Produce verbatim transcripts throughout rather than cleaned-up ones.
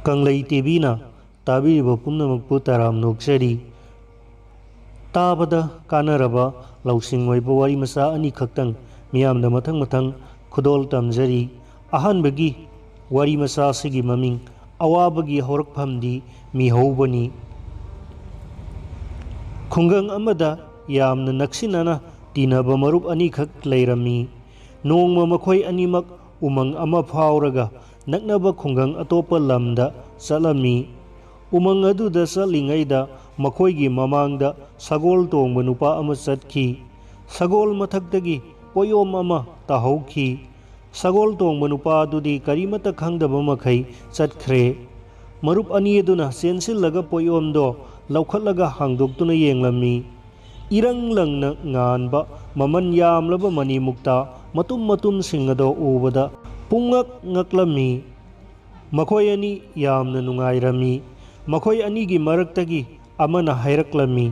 ꯀꯪꯂꯩ ꯇꯤꯚꯤꯅ ꯇꯥꯕꯤꯔꯤꯕ ꯄꯨꯝꯅꯃꯛꯄꯨ ꯇꯔꯥꯝꯅ ꯑꯣꯛꯆꯔꯤ꯫ ꯇꯥꯕꯗ ꯀꯥꯟꯅꯔꯕ ꯂꯧꯁꯤꯡ ꯑꯣꯏꯕ ꯋꯥꯔꯤ ꯃꯆꯥ ꯑꯅꯤꯈꯛꯇꯪ ꯃꯤꯌꯥꯝꯗ ꯃꯊꯪ ꯃꯊꯪ ꯈꯨꯗꯣꯜ ꯇꯝꯖꯔꯤ꯫ ꯑꯍꯥꯟꯕꯒꯤ ꯋꯥꯔꯤ ꯃꯆꯥ ꯑꯁꯤꯒꯤ ꯃꯃꯤꯡ "ꯑꯋꯥꯕꯒꯤ ꯍꯧꯔꯛꯐꯝꯗꯤ ꯃꯤꯍꯧꯕꯅꯤ"꯫ ꯈꯨꯡꯒꯪ ꯑꯃꯗ ꯌꯥꯝꯅ ꯅꯛꯁꯤꯟꯅꯅ ꯇꯤꯟꯅꯕ ꯃꯔꯨꯞ ꯑꯅꯤꯈꯛ ꯂꯩꯔꯝꯃꯤ꯫ ꯅꯣꯡꯃ ꯃꯈꯣꯏ ꯑꯅꯤꯃꯛ ꯎꯃꯪ ꯑꯃ ꯐꯥꯎꯔꯒ ꯅꯛꯅꯕ ꯈꯨꯡꯒꯪ ꯑꯇꯣꯞꯄ ꯂꯝꯗ ꯆꯠꯂꯝꯃꯤ꯫ ꯎꯃꯪ ꯑꯗꯨꯗ ꯆꯠꯂꯤꯉꯩꯗ ꯃꯈꯣꯏꯒꯤ ꯃꯃꯥꯡꯗ ꯁꯒꯣꯜ ꯇꯣꯡꯕ ꯅꯨꯄꯥ ꯑꯃ ꯆꯠꯈꯤ꯫ ꯁꯒꯣꯜ ꯃꯊꯛꯇꯒꯤ ꯄꯣꯠꯌꯣꯝ ꯑꯃ ꯇꯥꯍꯧꯈꯤ꯫ ꯁꯒꯣꯜ ꯇꯣꯡꯕ ꯅꯨꯄꯥ ꯑꯗꯨꯗꯤ ꯀꯔꯤꯃꯠꯇ ꯈꯪꯗꯕ ꯃꯈꯩ ꯆꯠꯈ꯭ꯔꯦ꯫ ꯃꯔꯨꯞ ꯑꯅꯤ ꯑꯗꯨꯅ ꯆꯦꯟꯁꯤꯜꯂꯒ ꯄꯣꯠꯌꯣꯝꯗꯣ ꯂꯧꯈꯠꯂꯒ ꯍꯥꯡꯗꯣꯛꯇꯨꯅ ꯌꯦꯡꯂꯝꯃꯤ꯫ ꯏꯔꯪ ꯂꯪꯅ ꯉꯥꯟꯕ ꯃꯃꯜ ꯌꯥꯝꯂꯕ ꯃꯅꯤ ꯃꯨꯛꯇꯥ ꯃꯇꯨꯝ ꯃꯇꯨꯝꯁꯤꯡ ꯑꯗꯣ ꯎꯕꯗ ꯄꯨꯡꯉꯛ ꯉꯛꯂꯝꯃꯤ꯫ ꯃꯈꯣꯏ ꯑꯅꯤ ꯌꯥꯝꯅ ꯅꯨꯡꯉꯥꯏꯔꯝꯃꯤ꯫ ꯃꯈꯣꯏ ꯑꯅꯤꯒꯤ ꯃꯔꯛꯇꯒꯤ ꯑꯃꯅ ꯍꯥꯏꯔꯛꯂꯝꯃꯤ,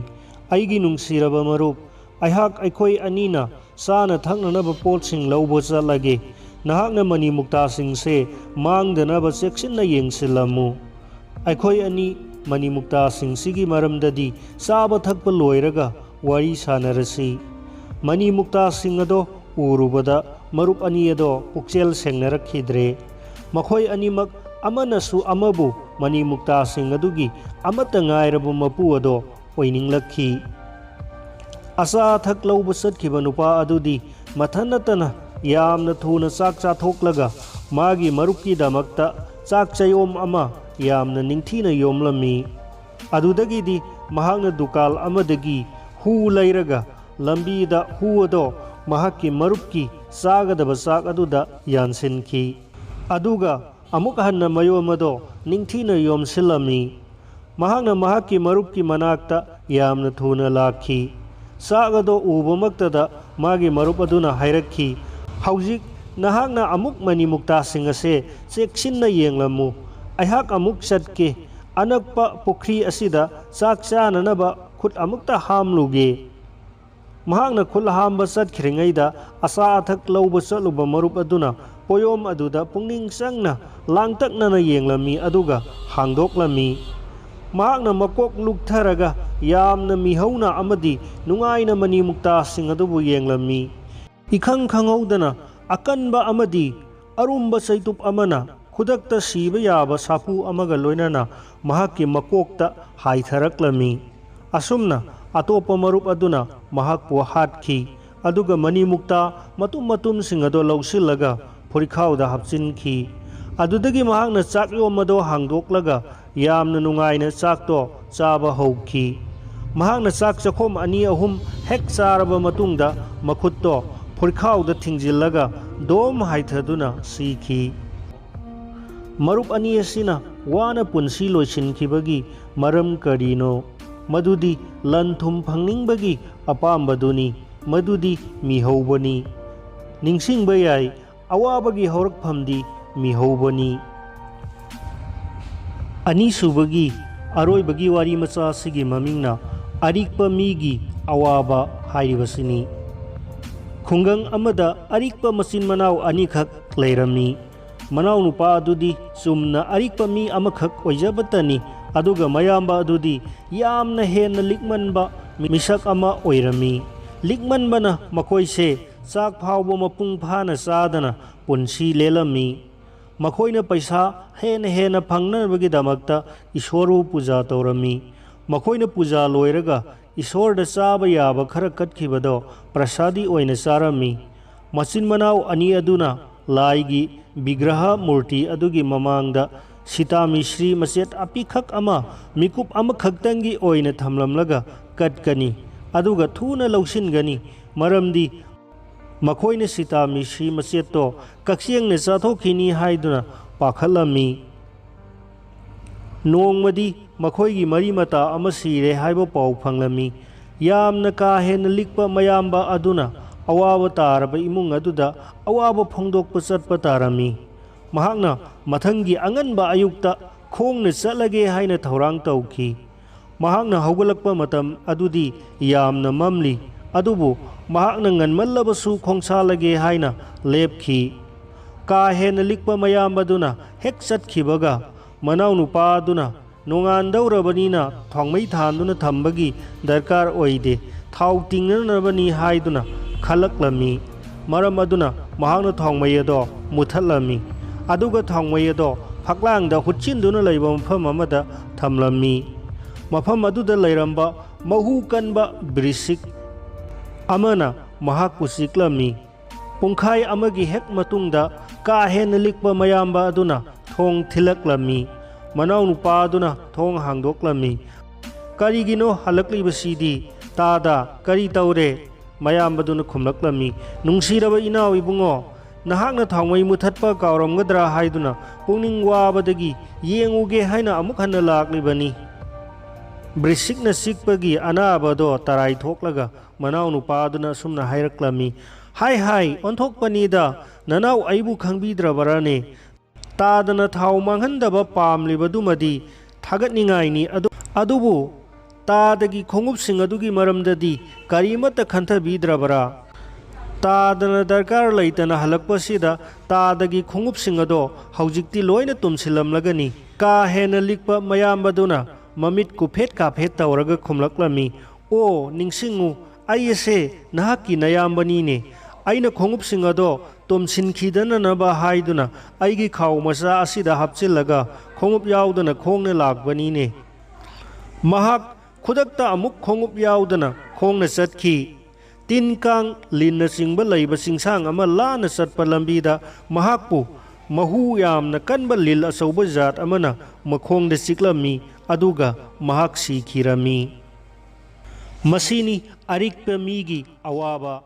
"ꯑꯩꯒꯤ ꯅꯨꯡꯁꯤꯔꯕ ꯃꯔꯨꯞ, ꯑꯩꯍꯥꯛ ꯑꯩꯈꯣꯏ ꯑꯅꯤꯅ ꯆꯥꯅ ꯊꯛꯅꯅꯕ ꯄꯣꯠꯁꯤꯡ ꯂꯧꯕ ꯆꯠꯂꯒꯦ꯫ ꯅꯍꯥꯛꯅ ꯃꯅꯤ ꯃꯨꯛꯇꯥꯁꯤꯡꯁꯦ ꯃꯥꯡꯗꯅꯕ ꯆꯦꯛꯁꯤꯟꯅ ꯌꯦꯡꯁꯤꯜꯂꯝꯃꯨ꯫ ꯑꯩꯈꯣꯏ ꯑꯅꯤ ꯃꯅꯤ ꯃꯨꯛꯇꯥꯁꯤꯡꯁꯤꯒꯤ ꯃꯔꯝꯗꯗꯤ ꯆꯥꯕ ꯊꯛꯄ ꯂꯣꯏꯔꯒ ꯋꯥꯔꯤ ꯁꯥꯟꯅꯔꯁꯤ"꯫ ꯃꯅꯤ ꯃꯨꯛꯇꯥꯁꯤꯡ ꯑꯗꯣ ꯎꯔꯨꯕꯗ ꯃꯔꯨꯞ ꯑꯅꯤ ꯑꯗꯣ ꯄꯨꯛꯆꯦꯜ ꯁꯦꯡꯅꯔꯛꯈꯤꯗ꯭ꯔꯦ꯫ ꯃꯈꯣꯏ ꯑꯅꯤꯃꯛ ꯑꯃꯅꯁꯨ ꯑꯃꯕꯨ ꯃꯅꯤ ꯃꯨꯛꯇꯥꯁꯤꯡ ꯑꯗꯨꯒꯤ ꯑꯃꯠꯇ ꯉꯥꯏꯔꯕ ꯃꯄꯨ ꯑꯗꯣ ꯑꯣꯏꯅꯤꯡꯂꯛꯈꯤ꯫ ꯑꯆꯥ ꯑꯊꯛ ꯂꯧꯕ ꯆꯠꯈꯤꯕ ꯅꯨꯄꯥ ꯑꯗꯨꯗꯤ ꯃꯊꯟ ꯅꯠꯇꯅ ꯌꯥꯝꯅ ꯊꯨꯅ ꯆꯥꯛ ꯆꯥꯊꯣꯛꯂꯒ ꯃꯥꯒꯤ ꯃꯔꯨꯞꯀꯤꯗꯃꯛꯇ ꯆꯥꯛ ꯆꯌꯣꯝ ꯑꯃ ꯌꯥꯝꯅ ꯅꯤꯡꯊꯤꯅ ꯌꯣꯝꯂꯝꯃꯤ꯫ ꯑꯗꯨꯗꯒꯤꯗꯤ ꯃꯍꯥꯛꯅ ꯗꯨꯀꯥꯟ ꯑꯃꯗꯒꯤ ꯍꯨ ꯂꯩꯔꯒ ꯂꯝꯕꯤꯗ ꯍꯨ ꯑꯗꯣ ꯃꯍꯥꯛꯀꯤ ꯃꯔꯨꯞꯀꯤ ꯆꯥꯒꯗꯕ ꯆꯥꯛ ꯑꯗꯨꯗ ꯌꯥꯟꯁꯤꯟꯈꯤ꯫ ꯑꯗꯨꯒ ꯑꯃꯨꯛ ꯍꯟꯅ ꯃꯌꯣꯝ ꯑꯗꯣ ꯅꯤꯡꯊꯤꯅ ꯌꯣꯝꯁꯤꯜꯂꯝꯃꯤ꯫ ꯃꯍꯥꯛꯅ ꯃꯍꯥꯛꯀꯤ ꯃꯔꯨꯞꯀꯤ ꯃꯅꯥꯛꯇ ꯌꯥꯝꯅ ꯊꯨꯅ ꯂꯥꯛꯈꯤ꯫ ꯆꯥꯛ ꯑꯗꯣ ꯎꯕꯃꯛꯇꯗ ꯃꯥꯒꯤ ꯃꯔꯨꯞ ꯑꯗꯨꯅ ꯍꯥꯏꯔꯛꯈꯤ, "ꯍꯧꯖꯤꯛ ꯅꯍꯥꯛꯅ ꯑꯃꯨꯛ ꯃꯅꯤ ꯃꯨꯛꯇꯥꯁꯤꯡ ꯑꯁꯦ ꯆꯦꯛꯁꯤꯟꯅ ꯌꯦꯡꯂꯝꯃꯨ꯫ ꯑꯩꯍꯥꯛ ꯑꯃꯨꯛ ꯆꯠꯀꯦ꯫ ꯑꯅꯛꯄ ꯄꯨꯈ꯭ꯔꯤ ꯑꯁꯤꯗ ꯆꯥꯛ ꯆꯥꯅꯅꯕ ꯈꯨꯠ ꯑꯃꯨꯛꯇ ꯍꯥꯝꯂꯨꯒꯦ"꯫ ꯃꯍꯥꯛꯅ ꯈꯨꯠ ꯍꯥꯝꯕ ꯆꯠꯈ꯭ꯔꯤꯉꯩꯗ ꯑꯆꯥ ꯑꯊꯛ ꯂꯧꯕ ꯆꯠꯂꯨꯕ ꯃꯔꯨꯞ ꯑꯗꯨꯅ ꯄꯣꯌꯣꯝ ꯑꯗꯨꯗ ꯄꯨꯛꯅꯤꯡ ꯆꯪꯅ ꯂꯥꯡꯇꯛꯅꯅ ꯌꯦꯡꯂꯝꯃꯤ, ꯑꯗꯨꯒ ꯍꯥꯡꯗꯣꯛꯂꯝꯃꯤ꯫ ꯃꯍꯥꯛꯅ ꯃꯀꯣꯛ ꯂꯨꯛꯊꯔꯒ ꯌꯥꯝꯅ ꯃꯤꯍꯧꯅ ꯑꯃꯗꯤ ꯅꯨꯡꯉꯥꯏꯅ ꯃꯅꯤꯃꯨꯛꯇꯥꯁꯤꯡ ꯑꯗꯨꯕꯨ ꯌꯦꯡꯂꯝꯃꯤ꯫ ꯏꯈꯪ ꯈꯪꯍꯧꯗꯅ ꯑꯀꯟꯕ ꯑꯃꯗꯤ ꯑꯔꯨꯝꯕ ꯆꯩꯇꯨꯞ ꯑꯃꯅ ꯈꯨꯗꯛꯇ ꯁꯤꯕ ꯌꯥꯕ ꯁꯥꯐꯨ ꯑꯃꯒ ꯂꯣꯏꯅꯅ ꯃꯍꯥꯛꯀꯤ ꯃꯀꯣꯛꯇ ꯍꯥꯏꯊꯔꯛꯂꯝꯃꯤ꯫ ꯑꯁꯨꯝꯅ ꯑꯇꯣꯞꯄ ꯃꯔꯨꯞ ꯑꯗꯨꯅ ꯃꯍꯥꯛꯄꯨ ꯍꯥꯠꯈꯤ, ꯑꯗꯨꯒ ꯃꯅꯤꯃꯨꯛꯇꯥ ꯃꯇꯨꯝ ꯃꯇꯨꯝꯁꯤꯡ ꯑꯗꯨ ꯂꯧꯁꯤꯜꯂꯒ ꯐꯨꯔꯤꯈꯥꯎꯗ ꯍꯥꯞꯆꯤꯟꯈꯤ꯫ ꯑꯗꯨꯗꯒꯤ ꯃꯍꯥꯛꯅ ꯆꯥꯛ ꯌꯣꯝ ꯑꯗꯨ ꯍꯥꯡꯗꯣꯛꯂꯒ ꯌꯥꯝꯅ ꯅꯨꯡꯉꯥꯏꯅ ꯆꯥꯛꯇꯣ ꯆꯥꯕ ꯍꯧꯈꯤ꯫ ꯃꯍꯥꯛꯅ ꯆꯥꯛ ꯆꯥꯛꯈꯣꯝ ꯑꯅꯤ ꯑꯍꯨꯝ ꯍꯦꯛ ꯆꯥꯔꯕ ꯃꯇꯨꯡꯗ, ꯃꯈꯨꯠꯇꯣ ꯐꯨꯔꯤꯈꯥꯎꯗ ꯊꯤꯡꯖꯤꯜꯂꯒ ꯗꯣꯝ ꯍꯥꯏꯊꯗꯨꯅ ꯁꯤꯈꯤ꯫ ꯃꯔꯨꯞ ꯑꯅꯤ ꯑꯁꯤꯅ ꯋꯥꯅ ꯄꯨꯟꯁꯤ ꯂꯣꯏꯁꯤꯟꯈꯤꯕꯒꯤ ꯃꯔꯝ ꯀꯔꯤꯅꯣ? ꯃꯗꯨꯗꯤ ꯂꯟ ꯊꯨꯝ ꯐꯪꯅꯤꯡꯕꯒꯤ ꯑꯄꯥꯝꯕꯗꯨꯅꯤ꯫ ꯃꯗꯨꯗꯤ ꯃꯤꯍꯧꯕꯅꯤ꯫ ꯅꯤꯡꯁꯤꯡꯕ ꯌꯥꯏ, ꯑꯋꯥꯕꯒꯤ ꯍꯧꯔꯛꯐꯝꯗꯤ ꯃꯤꯍꯧꯕꯅꯤ꯫ ꯑꯅꯤꯁꯨꯕꯒꯤ, ꯑꯔꯣꯏꯕꯒꯤ ꯋꯥꯔꯤ ꯃꯆꯥ ꯑꯁꯤꯒꯤ ꯃꯃꯤꯡꯅ ꯑꯔꯤꯛꯄ ꯃꯤꯒꯤ ꯑꯋꯥꯕ ꯍꯥꯏꯔꯤꯕꯁꯤꯅꯤ꯫ ꯈꯨꯡꯒꯪ ꯑꯃꯗ ꯑꯔꯤꯛꯄ ꯃꯆꯤꯟ ꯃꯅꯥꯎ ꯑꯅꯤꯈꯛ ꯂꯩꯔꯝꯃꯤ꯫ ꯃꯅꯥꯎꯅꯨꯄꯥ ꯑꯗꯨꯗꯤ ꯆꯨꯝꯅ ꯑꯔꯤꯛꯄ ꯃꯤ ꯑꯃꯈꯛ ꯑꯣꯏꯖꯕꯇꯅꯤ, ꯑꯗꯨꯒ ꯃꯌꯥꯝꯕ ꯑꯗꯨꯗꯤ ꯌꯥꯝꯅ ꯍꯦꯟꯅ ꯂꯤꯛꯃꯟꯕ ꯃꯤꯁꯛ ꯑꯃ ꯑꯣꯏꯔꯝꯃꯤ꯫ ꯂꯤꯛꯃꯟꯕꯅ ꯃꯈꯣꯏꯁꯦ ꯆꯥꯛ ꯐꯥꯎꯕ ꯃꯄꯨꯡ ꯐꯥꯅ ꯆꯥꯗꯅ ꯄꯨꯟꯁꯤ ꯂꯦꯜꯂꯝꯃꯤ꯫ ꯃꯈꯣꯏꯅ ꯄꯩꯁꯥ ꯍꯦꯟꯅ ꯍꯦꯟꯅ ꯐꯪꯅꯕꯒꯤꯗꯃꯛꯇ ꯏꯁꯣꯔꯕꯨ ꯄꯨꯖꯥ ꯇꯧꯔꯝꯃꯤ꯫ ꯃꯈꯣꯏꯅ ꯄꯨꯖꯥ ꯂꯣꯏꯔꯒ ꯏꯁꯣꯔꯗ ꯆꯥꯕ ꯌꯥꯕ ꯈꯔ ꯀꯠꯈꯤꯕꯗꯣ ꯄ꯭ꯔꯁꯥꯗꯤ ꯑꯣꯏꯅ ꯆꯥꯔꯝꯃꯤ꯫ ꯃꯆꯤꯟ ꯃꯅꯥꯎ ꯑꯅꯤ ꯑꯗꯨꯅ ꯂꯥꯏꯒꯤ ꯕꯤꯒ꯭ꯔꯍ ꯃꯨꯔꯇꯤ ꯑꯗꯨꯒꯤ ꯃꯃꯥꯡꯗ ꯁꯤꯇꯥ ꯃꯤꯁ꯭ꯔꯤ ꯃꯆꯦꯠ ꯑꯄꯤꯈꯛ ꯑꯃ ꯃꯤꯀꯨꯞ ꯑꯃꯈꯛꯇꯪꯒꯤ ꯑꯣꯏꯅ ꯊꯝꯂꯝꯂꯒ ꯀꯠꯀꯅꯤ, ꯑꯗꯨꯒ ꯊꯨꯅ ꯂꯧꯁꯤꯟꯒꯅꯤ, ꯃꯔꯝꯗꯤ ꯃꯈꯣꯏꯅ ꯁꯤꯇꯥ ꯃꯤꯁ꯭ꯔꯤ ꯃꯆꯦꯠꯇꯣ ꯀꯛꯆꯦꯡꯅ ꯆꯥꯊꯣꯛꯈꯤꯅꯤ ꯍꯥꯏꯗꯨꯅ ꯄꯥꯈꯠꯂꯝꯃꯤ꯫ ꯅꯣꯡꯃꯗꯤ ꯃꯈꯣꯏꯒꯤ ꯃꯔꯤ ꯃꯇꯥ ꯑꯃ ꯁꯤꯔꯦ ꯍꯥꯏꯕ ꯄꯥꯎ ꯐꯪꯂꯝꯃꯤ꯫ ꯌꯥꯝꯅ ꯀꯥ ꯍꯦꯟꯅ ꯂꯤꯛꯄ ꯃꯌꯥꯝꯕ ꯑꯗꯨꯅ ꯑꯋꯥꯕ ꯇꯥꯔꯕ ꯏꯃꯨꯡ ꯑꯗꯨꯗ ꯑꯋꯥꯕ ꯐꯣꯡꯗꯣꯛꯄ ꯆꯠꯄ ꯇꯥꯔꯝꯃꯤ꯫ ꯃꯍꯥꯛꯅ ꯃꯊꯪꯒꯤ ꯑꯉꯟꯕ ꯑꯌꯨꯛꯇ ꯈꯣꯡꯅ ꯆꯠꯂꯒꯦ ꯍꯥꯏꯅ ꯊꯧꯔꯥꯡ ꯇꯧꯈꯤ꯫ ꯃꯍꯥꯛꯅ ꯍꯧꯒꯠꯂꯛꯄ ꯃꯇꯝ ꯑꯗꯨꯗꯤ ꯌꯥꯝꯅ ꯃꯝꯂꯤ, ꯑꯗꯨꯕꯨ ꯃꯍꯥꯛꯅ ꯉꯟꯃꯜꯂꯕꯁꯨ ꯈꯣꯡꯁꯥꯜꯂꯒꯦ ꯍꯥꯏꯅ ꯂꯦꯞꯈꯤ꯫ ꯀꯥ ꯍꯦꯟꯅ ꯂꯤꯛꯄ ꯃꯌꯥꯝꯕꯗꯨꯅ ꯍꯦꯛ ꯆꯠꯈꯤꯕꯒ, ꯃꯅꯥꯎꯅꯨꯄꯥ ꯑꯗꯨꯅ ꯅꯣꯡꯉꯥꯟꯗꯧꯔꯕꯅꯤꯅ ꯊꯥꯎꯃꯩ ꯊꯥꯟꯗꯨꯅ ꯊꯝꯕꯒꯤ ꯗꯔꯀꯥꯔ ꯑꯣꯏꯗꯦ, ꯊꯥꯎ ꯇꯤꯡꯅꯅꯕꯅꯤ ꯍꯥꯏꯗꯨꯅ ꯈꯜꯂꯛꯂꯝꯃꯤ꯫ ꯃꯔꯝ ꯑꯗꯨꯅ ꯃꯍꯥꯛꯅ ꯊꯥꯎꯃꯩ ꯑꯗꯣ ꯃꯨꯊꯠꯂꯝꯃꯤ꯫ ꯑꯗꯨꯒ ꯊꯥꯎꯃꯩ ꯑꯗꯣ ꯐꯛꯂꯥꯡꯗ ꯍꯨꯠꯆꯤꯟꯗꯨꯅ ꯂꯩꯕ ꯃꯐꯝ ꯑꯃꯗ ꯊꯝꯂꯝꯃꯤ꯫ ꯃꯐꯝ ꯑꯗꯨꯗ ꯂꯩꯔꯝꯕ ꯃꯍꯨ ꯀꯟꯕ ꯕ꯭ꯔꯤꯁꯤꯛ ꯑꯃꯅ ꯃꯍꯥꯛꯄꯨ ꯆꯤꯛꯂꯝꯃꯤ꯫ ꯄꯨꯡꯈꯥꯏ ꯑꯃꯒꯤ ꯍꯦꯛ ꯃꯇꯨꯡꯗ ꯀꯥ ꯍꯦꯟꯅ ꯂꯤꯛꯄ ꯃꯌꯥꯝꯕ ꯑꯗꯨꯅ ꯊꯣꯡ ꯊꯤꯜꯂꯛꯂꯝꯃꯤ꯫ ꯃꯅꯥꯎꯅꯨꯄꯥ ꯑꯗꯨꯅ ꯊꯣꯡ ꯍꯥꯡꯗꯣꯛꯂꯝꯃꯤ꯫ "ꯀꯔꯤꯒꯤꯅꯣ ꯍꯜꯂꯛꯂꯤꯕꯁꯤꯗꯤ? ꯇꯥꯗ, ꯀꯔꯤ ꯇꯧꯔꯦ?" ꯃꯌꯥꯝꯕꯗꯨꯅ ꯈꯨꯝꯂꯛꯂꯝꯃꯤ꯫ "ꯅꯨꯡꯁꯤꯔꯕ ꯏꯅꯥꯎ ꯏꯕꯨꯡꯉꯣ, ꯅꯍꯥꯛꯅ ꯊꯥꯎꯃꯩ ꯃꯨꯊꯠꯄ ꯀꯥꯎꯔꯝꯒꯗ꯭ꯔꯥ ꯍꯥꯏꯗꯨꯅ ꯄꯨꯛꯅꯤꯡ ꯋꯥꯕꯗꯒꯤ ꯌꯦꯡꯉꯨꯒꯦ ꯍꯥꯏꯅ ꯑꯃꯨꯛ ꯍꯟꯅ ꯂꯥꯛꯂꯤꯕꯅꯤ꯫" ꯕ꯭ꯔꯤꯁꯤꯛꯅ ꯆꯤꯛꯄꯒꯤ ꯑꯅꯥꯕꯗꯣ ꯇꯔꯥꯏ ꯊꯣꯛꯂꯒ ꯃꯅꯥꯎꯅꯨꯄꯥ ꯑꯗꯨꯅ ꯑꯁꯨꯝꯅ ꯍꯥꯏꯔꯛꯂꯝꯃꯤ, "ꯍꯥꯏ ꯍꯥꯏ, ꯑꯣꯟꯊꯣꯛꯄꯅꯤꯗ, ꯅꯅꯥꯎ ꯑꯩꯕꯨ ꯈꯪꯕꯤꯗ꯭ꯔꯕꯔꯅꯦ? ꯇꯥꯗꯅ ꯊꯥꯎ ꯃꯥꯡꯍꯟꯗꯕ ꯄꯥꯝꯂꯤꯕꯗꯨꯃꯗꯤ ꯊꯥꯒꯠꯅꯤꯡꯉꯥꯏꯅꯤ꯫ ꯑꯗꯨ-, ꯑꯗꯨꯕꯨ ꯇꯥꯗꯒꯤ ꯈꯣꯡꯎꯞꯁꯤꯡ ꯑꯗꯨꯒꯤ ꯃꯔꯝꯗꯗꯤ ꯀꯔꯤꯃꯠꯇ ꯈꯟꯊꯕꯤꯗ꯭ꯔꯕꯔꯥ? ꯇꯥꯗꯅ ꯗꯔꯀꯥꯔ ꯂꯩꯇꯅ ꯍꯜꯂꯛꯄꯁꯤꯗ ꯇꯥꯗꯒꯤ ꯈꯣꯡꯎꯞꯁꯤꯡ ꯑꯗꯣ ꯍꯧꯖꯤꯛꯇꯤ ꯂꯣꯏꯅ ꯇꯨꯝꯁꯤꯜꯂꯝꯂꯒꯅꯤ꯫" ꯀꯥ ꯍꯦꯟꯅ ꯂꯤꯛꯄ ꯃꯌꯥꯝꯕꯗꯨꯅ ꯃꯃꯤꯠ ꯀꯨꯐꯦꯠ ꯀꯥꯐꯦꯠ ꯇꯧꯔꯒ ꯈꯨꯝꯂꯛꯂꯝꯃꯤ, "ꯑꯣ, ꯅꯤꯡꯁꯤꯡꯉꯨ, ꯑꯩ ꯑꯁꯦ ꯅꯍꯥꯛꯀꯤ ꯅꯌꯥꯝꯕꯅꯤꯅꯦ꯫ ꯑꯩꯅ ꯈꯣꯡꯎꯞꯁꯤꯡ ꯑꯗꯣ ꯇꯣꯝꯁꯤꯟꯈꯤꯗꯅꯅꯕ ꯍꯥꯏꯗꯨꯅ ꯑꯩꯒꯤ ꯈꯥꯎ ꯃꯆꯥ ꯑꯁꯤꯗ ꯍꯥꯞꯆꯤꯜꯂꯒ ꯈꯣꯡꯎꯞ ꯌꯥꯎꯗꯅ ꯈꯣꯡꯅ ꯂꯥꯛꯄꯅꯤꯅꯦ꯫" ꯃꯍꯥꯛ ꯈꯨꯗꯛꯇ ꯑꯃꯨꯛ ꯈꯣꯡꯎꯞ ꯌꯥꯎꯗꯅ ꯈꯣꯡꯅ ꯆꯠꯈꯤ꯫ ꯇꯤꯟ ꯀꯥꯡ, ꯂꯤꯟꯅꯆꯤꯡꯕ ꯂꯩꯕ ꯆꯤꯡꯁꯥꯡ ꯑꯃ ꯂꯥꯟꯅ ꯆꯠꯄ ꯂꯝꯕꯤꯗ ꯃꯍꯥꯛꯄꯨ ꯃꯍꯨ ꯌꯥꯝꯅ ꯀꯟꯕ ꯂꯤꯜ ꯑꯆꯧꯕ ꯖꯥꯠ ꯑꯃꯅ ꯃꯈꯣꯡꯗ ꯆꯤꯛꯂꯝꯃꯤ, ꯑꯗꯨꯒ ꯃꯍꯥꯛ ꯁꯤꯈꯤꯔꯝꯃꯤ꯫ ꯃꯁꯤꯅꯤ ꯑꯔꯤꯛꯄ ꯃꯤꯒꯤ ꯑꯋꯥꯕ꯫